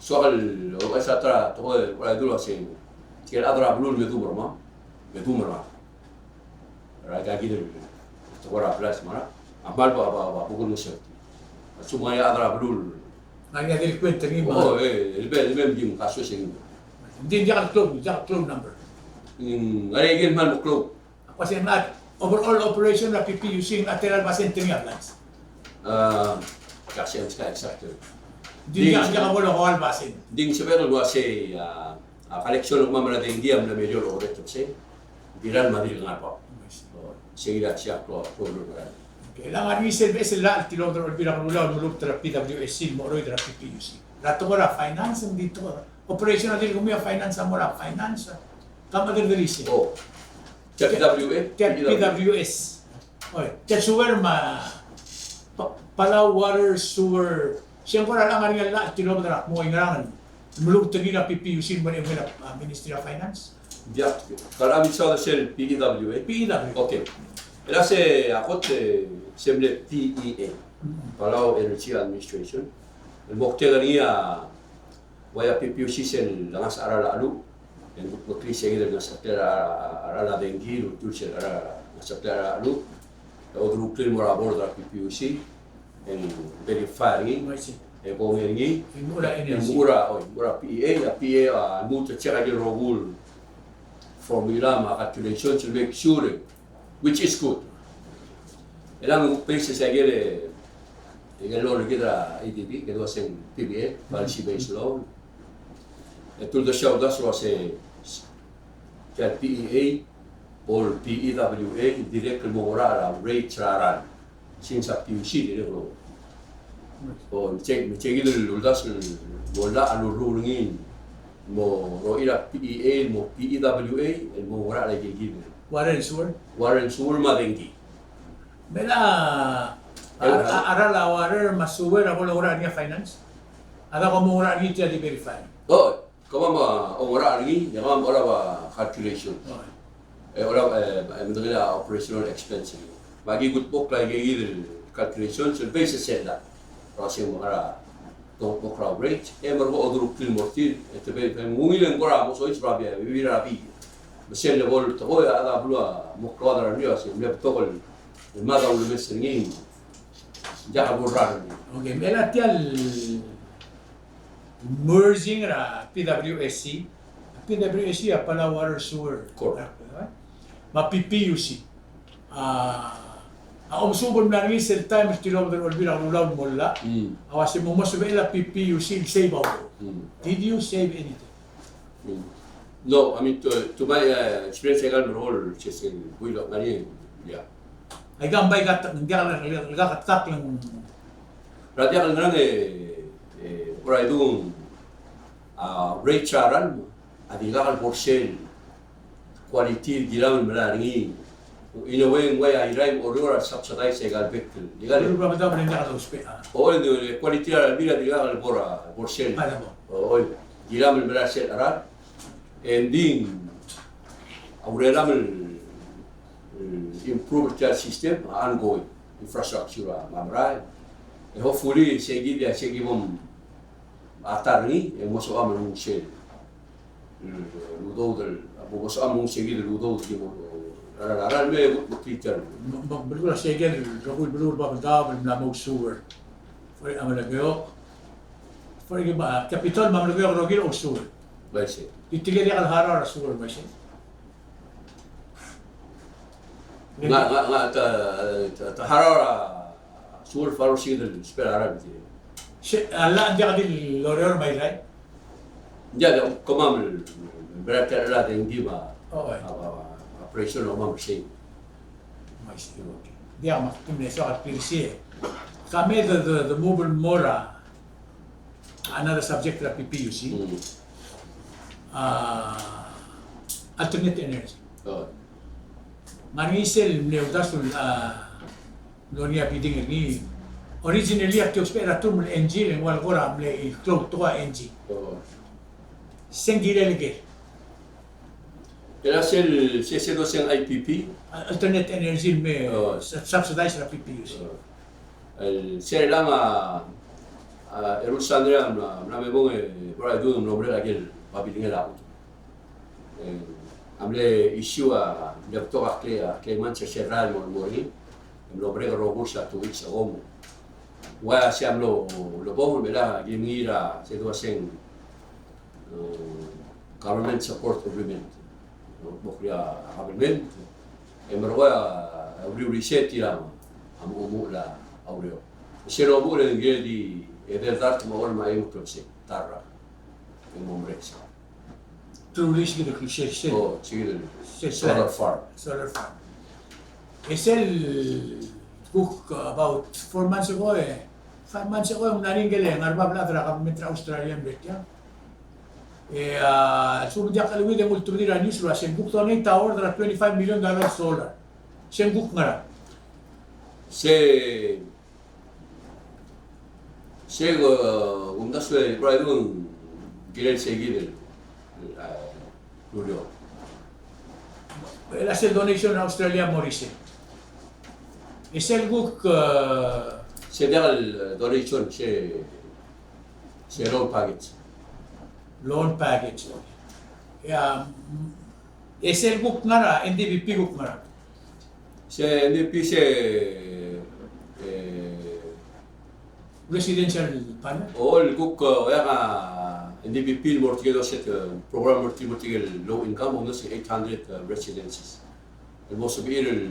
soak el, o, a sa ta er a, tekoi, kora dul a se, tia el chad er a beluu el me dmu er kemam, me dmu er kemam. Er a ikakid el tekoi er a blals me a, a kmal ba, ba, ba, bukul ngeseu. A lsekum ng ngar er ngii a chad er a beluu. Ngar er ngii a delinquent er ngii me a. Oh, e, el be, el be, di ng kasus e ng. Di ng diak el klou, diak el klou el number. Mm, ngar er ngii a ikel kmal meklou. Ak uase ng overall operation er a PPUC ng tela el basent er ngii a blals. A, diak sel exact. Di ng diak, diak a bo el oba el basent. Di ng sebechek el uase, a, a collection er kemam er a dengki a mla meriou el orreked er sei. Di el mad er ngii a ngar er a bab. O, sei a diak a klou, klou el ngar er ngii. Okay, le ngar er ngii sel beches el llach el tilobed er a Olbiil er a Kelulau el meluut er a PWSC el mo cheroid er a PPUC. Er a tekoi er a finance, ng di tekoi er a operation a dirk kemiu a finance a mo er a finance. Kam a dirk delice. O. Tia PWA? Tia PWS. Oi, tia sewer me a Pa-, Palau Water Sewer. Se ng kora ngar er ngii a llach el tilobed er a kmo ng ngerang el meluut er ngii er a PPUC el mo er a, a, Ministry of Finance. Diak, kora mle soad er sel PEWA? PEWA. Okay. El a se a kot, e, se mle PEA. Mm. Palau Energy Administration. El moktek er ngii a Ua a PPUC sel ngasech a cheral a cheluch, e ng kutmeklii se kid el ngasech a cheral a, a, a dengki, el ultuil sel ngasech a cheral a cheluch, e oderuklii el mo er a board er a PPUC, e ng verify er ngii, e kongei er ngii, e ng mechur a energy. E ng mechur a, oi, mechur a PEA, a PEA a lmuut el check a ikel rokui el formula me a calculations el make sure which is good. E ng basis a ikel, e, ikel loan er kid er a ADB, kede ua se ng PBA, policy based loan. E te uldersii a uldasu el ua se, tia el PEA, or PEWA, dirrek el mo ngar er a rate er a ran. Since a PUC, dirrek el mo. O, me se, me se kid el uldasu el mo llach a lurruul er ngii, mo rochir a PEA, mo PEWA, el mo ngar er a ikel kid. Water and sewer? Water and sewer me a dengki. Me a, A, a, a ralm a water me a sewer a bo longerachel er ngii a finance? A diak kom mo ngerachel er ngii tia di verify? O, kemam a ongerachel er ngii, e kemam a olab a calculation. O. E olab, e, e medengei a operational expense. Me aki kutmokl a ikeikid el calculation, sel basis er sel da. Roseng me a kara kutmokl a rate, e merekong a odurokl el mo er tir, e te verify me ng ungil e ng kora mo soiseb er a bii, bebil er a bii. Me sel lebo el tekoi a chad a beluu a mo klou a review a se mle betok el mad a ulemes er ngii. Diak a bo el ralm. Okay, me a tia el merging er a P W S C. A P W S C a Palau Water Sewer. Correct. Me a P P U C. A, a omesuub el mla er ngii sel taem el tilobed er a Olbiil er a Kelulau el mo llach. Mm. A uase mo mo sebechel a P P U C el save a ureor. Mm. Did you save anything? Mm. No, I mean, to, to my, uh, experience, aika el merekong el sesei el buil el ngar er ngii, yeah. Aika ng bai ka, ng diak el, el, el kaketakl ng. Er a diak el ngerang e, e, ua idung, a, rate er a ralm, a dirkak el bo er sel quality el kiram el melai er ngii. In a way, ng ua Irrai me a Oreor a subsidize aika el bek el. Dirkak el. Beluu er a Babeldaob a diak el ousbech a. O, e, e, quality er a ralm a dirkak el bo er a, bo er sel. A, diak. O, kiram el melai er sel cheral. And then, a ureram el, el improve er tia el system, a ongoing infrastructure a merael. E hopefully, seikid a, seikid a bo mechar er ngii, e mo sebecham el nguu sel, el udoud el, bo, bo sebecham el nguu seikid el udoud el ki mo, a, a, a, me, me, me, me, beluu er a seikid el rokui el beluu er a Babeldaob el mla mo sewer. For a Melekeok. For a capital me a Melekeok el rokir a sewer. Bai se. Di tirke diak el harau er a sewer, bai se. Ng, ng, ng, te, te, te harau er a sewer, follow seikid el sbech er a ralm. Se, a llach ng diak di el Oreor me a Irrai? Ng diak, kemam el, el, el, el, a dengki me a, o, bai, a, a, a, operation a kemam er sei. Bai se, okay. Diak, me ak di mle soak el klisichii. Ka me de, de, de move el mo er a another subject er a P P U C. Mm. A, alternate energy. O. Me ng ngar er ngii sel mle uldasu el, a, mlo er ngii a bidding er ngii. Originally a ki ousbech er a term el Engie, e ng ua el kora mle klou el tekoi a Engie. O. Se ng kirel ker. Era sel, se, sel doseng I P P. Alternate energy el me, o, sub-, subsidize er a P P U C. O. El, sel chelechang a, a, eru el sandei a mla, mla me bong e, bo er a idung e mlo merek a ikel babilngel a. E, a mle issue a, mle betok a kle, a kle months er sel rael el mo, mo er ngii. E mlo merek el rokui er sel two weeks ago. Ua se a mlo, mlo bong, me a ki mengiil er a, se dua seng, e, government support agreement. Mo er a government, e merekong a uriul er isei e tir a mo omuchel a ureor. Sel omuchel e ng kirel di edei el dart me a olem a eim el klebesei, ta er a rak. E mo merek sel. Truly, se kid el, se, se. O, se kid el, se, se solar farm. Solar farm. E sel kuk about four months ago, e, five months ago, e ng mla er ngii a ngar er a bab el chad er a government er a Australia el mle er tiang. E, a, lsekum ng diak el cheleuid e ng ultebedii er a news el uasei ng kuk donate a order er a twenty-five million dollar solar. Se ng kuk ngerang? Se, se, e, kumdasu e, kora idung kirel seikid el, e, Julio. El a sel donation er a Australia mo er isei. E sel kuk, e, se diak el donation, se, se loan package. Loan package. Ia, mm, e sel kuk ngar er a N D P P kuk ngar er a. Se N D P P se, e, residential panel? O, el kuk, e, oeak a N D P P el mo er tirke el doset, e, program mo er tirke el low income, almost eight hundred, e, residences. El mo sebechir el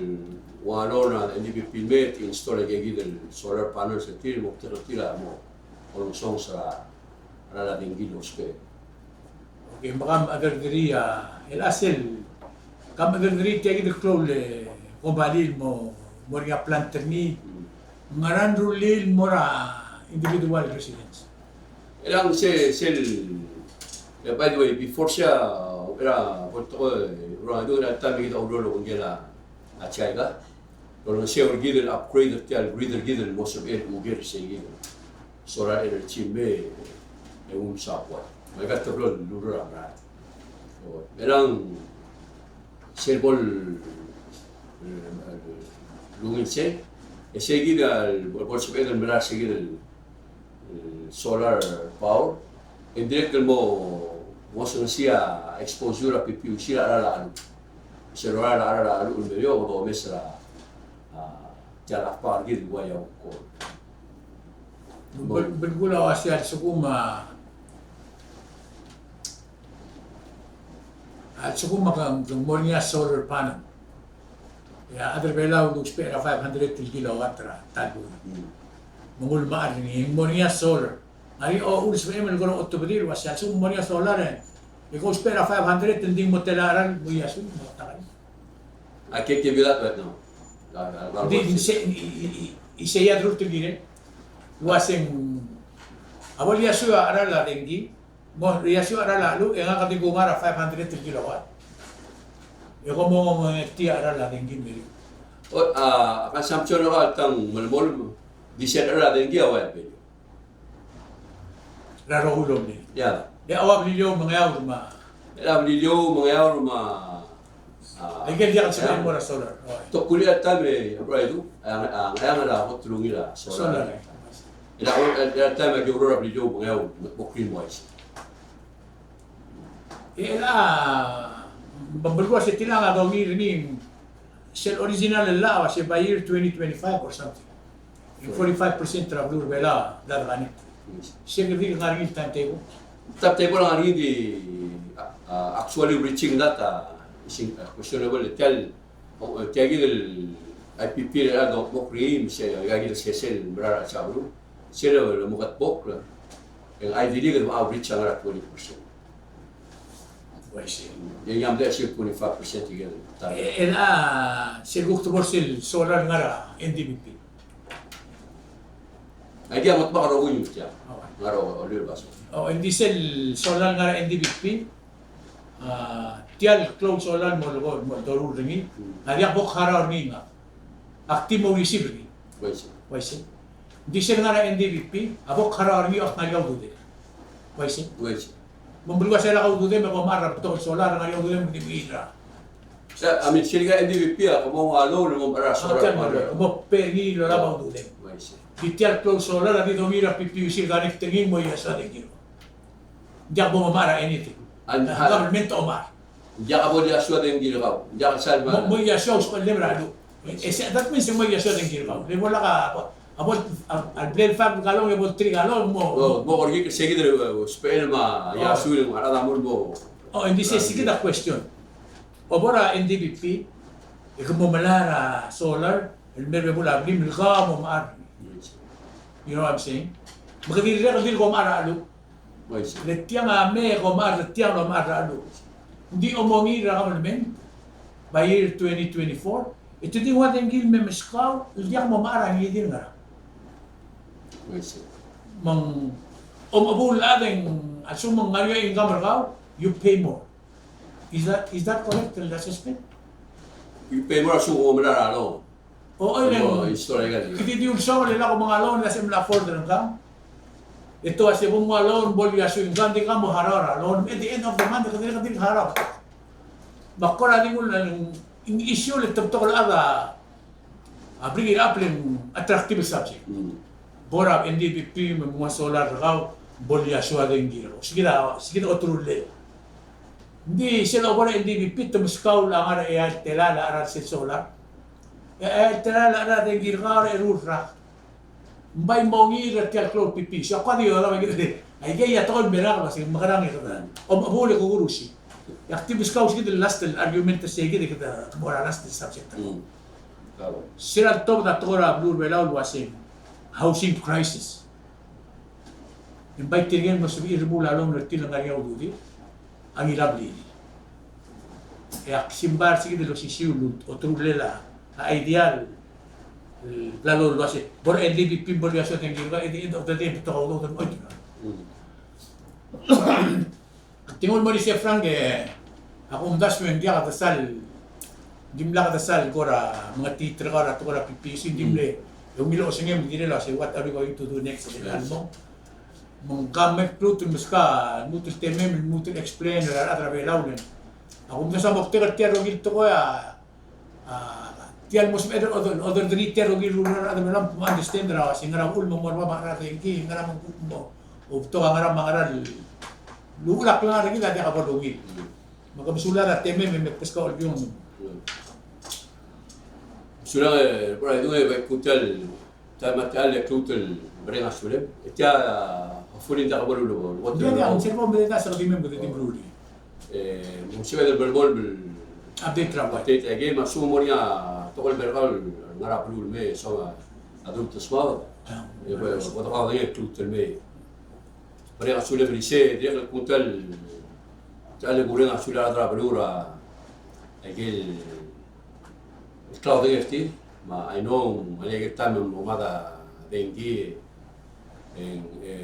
ua loan er a N D P P el me e te install aikeikid el solar panels er tir, el mo betok er tir a mo olengesonges er a, er a dengki el ousbech. Okay, me kam chederederii a, el a sel, kam chederederii tiakid el klou el kombalii el mo, mo er ngii a plant er ngii, ngerang rullii el mo er a individual residence? Erang se, sel, e, by the way, before se a, er a, bo el tekoi, er a, er a taem e kid a oureor el obengkel a, a China. olengeseu er kid el upgrade er tia el grid er kid el mo sebechel el uker sei kid el solar energy me e ungil support. Me aika el teblo el ureor a merael. O, me ng sel bo el, e, ungil sei, e sei kid el bo el sebeched el merael sei kid el solar power, e ng dirrek el mo, mo olengesii a exposure er a PPUC er a cheral a cheluch. Sel cheral a cheluch el meriou, e kede omes er a, a, tia el afford er kid el ua ia ko. Bel-, belkul a uaisei a lsekum a A lsekum me ke, ke mo er ngii a solar panel. E a chad er a Belau a lousbech er a five hundred el kilowatt er a ta el buil. Mm. Me ng ulemechar er ngii, e ng mo er ngii a solar. Ng ngar er ngii a uchul e sebechem el kora otobedii el uaisei a lsekum ng mo er ngii a solar e, e ke ousbech er a five hundred e ng di ng mo tela a cheral el mo iasui, mo takai. I can't give you that right now. I, I, I Ng di, ng se, i, i, i, isei a delul tirke el uasei ng, a bo liasui a cheral a dengki, Mo, iasui a cheral a cheluch, e ngak a di kuk ngar er a five hundred el kilowatt. E ko mo, mo, mo, tia a cheral a dengki el meriou. O, a, a consumption er kau a tang melemolem, di sel cheral a dengki a ua el value. Er a rokui el omni. Ia. E a ua Beliliou me a Ngeaur me a. E a Beliliou me a Ngeaur me a A, aike el diak el sebechel el mo er a solar. Oi. Te kuk er a taem e, a, a, a, a kot el ungil a solar. Solar. E a, a, a taem e a ki oureor er a Beliliou me a Ngeaur, me bo krim wise. E a, me ng belkul a se tiang a dongiil er ngii, sel original el llach a se by year twenty twenty-five or something. Forty-five percent er a beluu er a Belau a connect. Yes. Se kid a ngar er ngii el timetable? Timetable a ngar er ngii di, a, a, actually reaching that, a, is, a, questionable. Tia el, o, tia kid el IPP er a dobo er ngii, me se, tia kid el sesei el mera er a beluu. Sel, el mo ketbokl, e ng ideally kede mo reach a ngar er a twenty percent. Uaisei. E ng mle sel twenty-five percent ike el target. E, e a, sel kuk tebor sel solar el ngar er a NDBP. Aike a mo tebak a rokui me tia. Ngar er a Oreor el basio. O, ng di sel solar el ngar er a NDBP, a, tia el klou el solar el mo, mo, mo doruul er ngii, a diak bo kharau er ngii ngak. Ak di mo receive er ngii. Uaisei. Uaisei. Ng di sel ngar er a NDBP, a bo kharau er ngii e ak ngar er ngii a ududem. Uaisei. Uaisei. Me ng belkul a sel lak a ududem e bo mechar er a betok el solar, ngar er ngii a ududem, ng di mechar er a. Sa, I mean, sel ngar er a NDBP a, ke mo nguu a loan el mo mechar er a solar. Ke mo pay er ngii el olab a ududem. Uaisei. Di tia el klou el solar a di dongiil er a PPUC el connect er ngii el mo iasui a dengki. Ng diak bo mechar er a anything. A government a omechar. Ng diak bo liasui a dengki er kau. Ng diak sal mo, mo iasui a usbechellem er a cheluch. E se, that means e mo iasui a dengki er kau. Le bo lak a, a bo, a, a blal five gallon, e bo three gallon, mo. O, mo kora kid se kid el, e, usbechel me a iasui el ngar er a chad a mo, mo. O, ng di se, se kid a question. O bo er a NDBP, e ke mo melai er a solar el mei er a bebul a blim el kau mo mechar. You know what I'm saying? Me ke dirrek el di ko mechar er a cheluch. Uaisei. Le tiang a mei e ko mechar, le tiang el omechar er a cheluch. Ng di omengiil er a government by year twenty twenty-four, e te di nguu a dengki el me meskau el diak mo mechar a ngii di el ngerang. Uaisei. Me ng, om, a bo el chad e ng, a lsekum ng ngar er ngii a income er kau, you pay more. Is that, is that correct, el assessment? You pay more a lsekum ko melai er a loan. O, o, e le ng, historical. Kid di ulsoak el lak omenga loan el se mla afford er ngkang. E te ua se bo mnguu a loan, bo liasui ngkang, di ka mo harau er a loan. At the end of the month, kede, kede harau. Me ak kora di nguu el, ng issue el te betok el chad a, a bring it up el ng attractive subject. Mm. Bo er a NDBP me mnguu a solar er kau, bo liasui a dengki er kau. Se kid a, se kid a oterullel. Ng di sel obo er a NDBP, te meskau el ngar er a eai el telael a cheral sel solar. E, e, telael a cheral a dengki er kau er a eru el rak. Ng bai mongiil er tia el klou el PPUC. Ak kuk di, o, aike a tekoi el mera el uasei, mekerang e kede. Om, bo le kukurusi. E ak di meskau se kid el last el argument er se kid e kede mo er a last el subject. Mm. Claro. Sel loltobed a tekoi er a beluu er a Belau el uasei housing crisis. E ng bai tirke el mo sebechir el remuul a loan er tir el ngar er ngii a ududir a ngilai a blil. E ak simbai er se kid el osisiu el oterullel a idea el bla lolekoi el uasei bo er a NDBP me bo liasui a dengki er kau, at the end of the day betok a udoud el mo choit. Mm. Tingul mo er isei, Frank, e ak omdasu e ng diak a desal Ng dimlak de sal kora mengetiit er kau er a tekoi er a P P U C, ng dimle, e ungil osengem el kirel a se what are we going to do next, e almo. Me ng kmal klou el meskak a lmuut el temem el lmuut el explain er a rechad er a Belau el, a kumdasu a moktek er tia el rokir el tekoi a, a, tia el mo sebeched el order, order er tia el rokir el rulleruul er a rechad er a Belau me understand er a uase ngera uchul me ng mo er bab a ngera el dengki, ngera me ng kuk mo, o betok a ngera me a ngera el uchul a klengar er kid a diak bo lungil. Me ke mesulang er a temem e me kbeskau el biong. Mesulang e, Brother Idung, e bai kuk tia el, tia el, tia el klou el mereng a sulem. E tia, hopefully, ng diak bo lulebo. Ng diak, ng diak, ng sel bo medengei a sekum e mei me kede di meruul. E, me ng sebeched el bo el update er a, update er a game, me a lsekum ng mo er ngii a tekoi el bai er kau el ngar er a beluu el mei, so a, a dul tesmad. E, bo, bo dekau a klou el mei. Mereng a sulem er isei, dirrek el kuk tia el, tia el kureng a sulem er a rechad er a beluu er a, aike el, el klaodengei er tir, me I know, ngalek aike el taem el mo mad a dengki, e, e,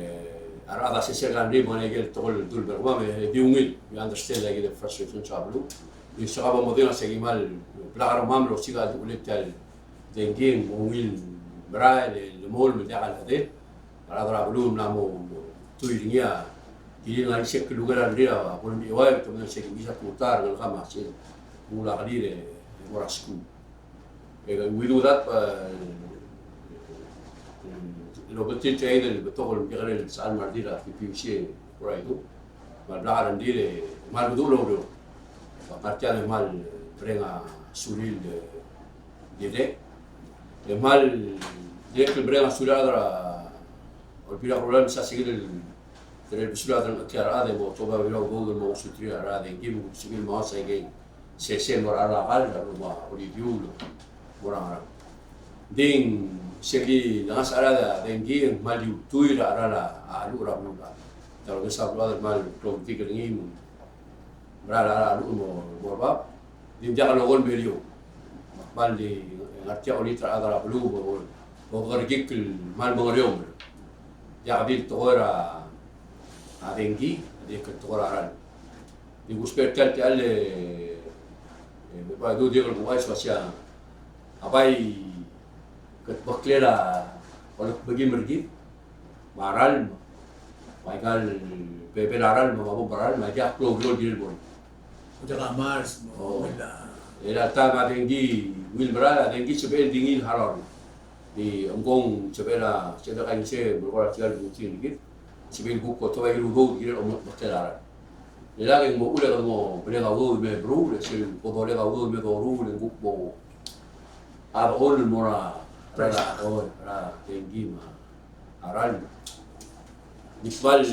a rechad a sesei el ngar er ngii, me ngalek aike el tekoi el dul ber kemam, e, di ungil, we understand aike el frustrations er a beluu. Ng soak a bo modengei a se ki kmal, blak er kemam el osiik a uchul e tia el dengki, e ng mo ungil merael, e, lemolem, me diak a ledei. A rechad er a beluu a mla mo, mo tuil er ngii a, kirir el ngar er ngii se el klungel a rengrir a bo lemechiuaiu, te mo se ki mesa tutar, ngelekam a sel, mo ungil a kelir e mo er a skuul. E, we do that, e, el obengterir tia el betok el mekekerei el sechal me a redil er a P P U C, Brother Idung. Me a blak a rengrir e, me a lebeduch el oureor. Me a ngar tiang e kmal mereng a sulir, e, dirrek. E kmal dirrek el mereng a sulir a rechad er a Olbiil er a Kelulau el mesa se kid el, el besul a delengcheklir a rechad e mo tobed a Belau el udoud el mo ngosuterir a rechad e ng di mo sebechir el mengas aike el sesei el mo er a rechad el mo er a review el mo er a ngerang. Ng di se ki lengasech a rechad a dengki e ng kmal di ultuil er a cheral a cheluch er a beluulechad. Te olengeseu a beluulechad el kmal klou a metik er ngii me ng mera el cheral a cheluch el mo, mo er bab. Ng di ng diak lolekoi el mo er eou. Me kmal di ngar tia a olengit er a rechad er a beluu, bo, bo, bo kerekikl el kmal mengereomel. Diak di el tekoi er a, a dengki, a dirrek el tekoi er a cheral. Di kusbech er tia el, tia el, e, e, me ba du dirrek el kuchais el uasei a bai kede meklel a olekbekim er kid, me a ralm, me aika el bebel a ralm, me a bomb er a ralm, me aika a klou el kirel el bo. Ungil a, el a taem a dengki, ungil merael, a dengki sebechel di ngii el harau. Di omkong sebechel a, sebechel a kaingeseu, me ng kora tia el buti er kid. Sebechel kuk ko tobed a ikel udoud el kirel el omekmeklel a ralm. Le lak e ng mo uchul e kede mo mereng a udoud el me beruul, e sel bo dolekoi a udoud el me doruul, e ng kuk mo a rechad el mo er a, er a, er a dengki me a ralm. Di kmal,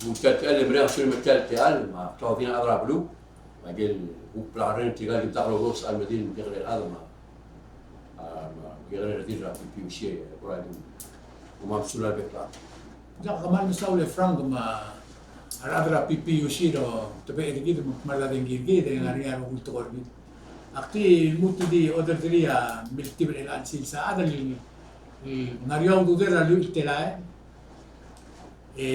ng tia el techall el mereng a sulir me tia el techall, me a klou a rechad er a beluu, me aike el kuk bla lereng tirka el dimlak lolekoi el sechal me di el mekekerei el chad me a, a, me a mekekerei el redil er a P P U C, Brother Idung. Kom kmal mesulang el bek el chad. Diak, kmal mesaul e Frank me a rechad er a P P U C el otebechel er kid me kmal a dengki er kid e ng ngar er ngii a rokui el tekoi er kid. Ak di lmuut el di order er ngii a miltibel er chelechang sel sechad el, el ngar er eou a ududel er a lluich el telael. E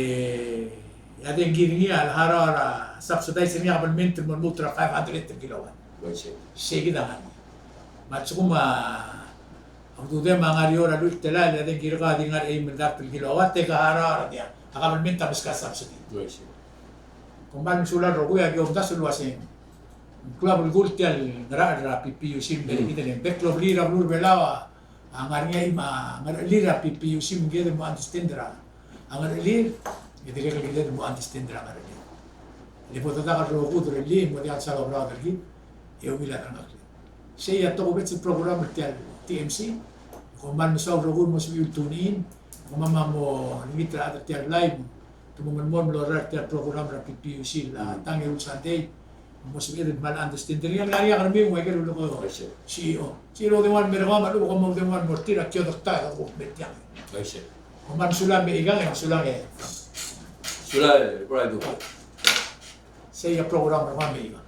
a dengki er ngii a harau er a subsidize er ngii a kabelment el mo lmuut er a five hundred el kilowatt. Uaisei. Sei kid a ngar er ngii. Me a lsekum a ududem a ngar er eou er a lluich el telael, e a dengki er kau a di ngar er a eim el dart el kilowatt, e ke harau er a diak. A kabelment a meskau a subsidy. Uaisei. Kom kmal mesulang el rokui, aki omdasu el uasei ng klou a belkul tia el ngerachel er a P P U C el mei er kid el bek el obliil er a beluu er a Belau a a ngar er ngii a, a ngerechelir a P P U C me ng kired el mo understand er a ngerechelir, e dirrek el kired el mo understand er a ngerechelir. Le bo dedak el rokui el derellii, mo diak el sal oberaod er kid, e ungil a delengcheklir. Sei a tokubets el program er tia el T M C, kom kmal mesaul el rokui el mo sebechir el tune in, kom kmal mo olengit er a chad er tia el live, Te mo melemolem el oureor er tia el program er a P P U C el, a, tang e ul Sunday. Mo sebeched el kmal understand er ngii, ng ngar er ngii a kermiu me aike el lulekoi. Aisei. C E O. Sel oudengua el mer kemam, a lechub e kom oudengua el mo er tir a kiodektaek a kuk mer tiang. Aisei. Kom kmal mesulang me ikang, e mesulang e. Sulang e, Brother Idung. Sei a program er kemam me ikang.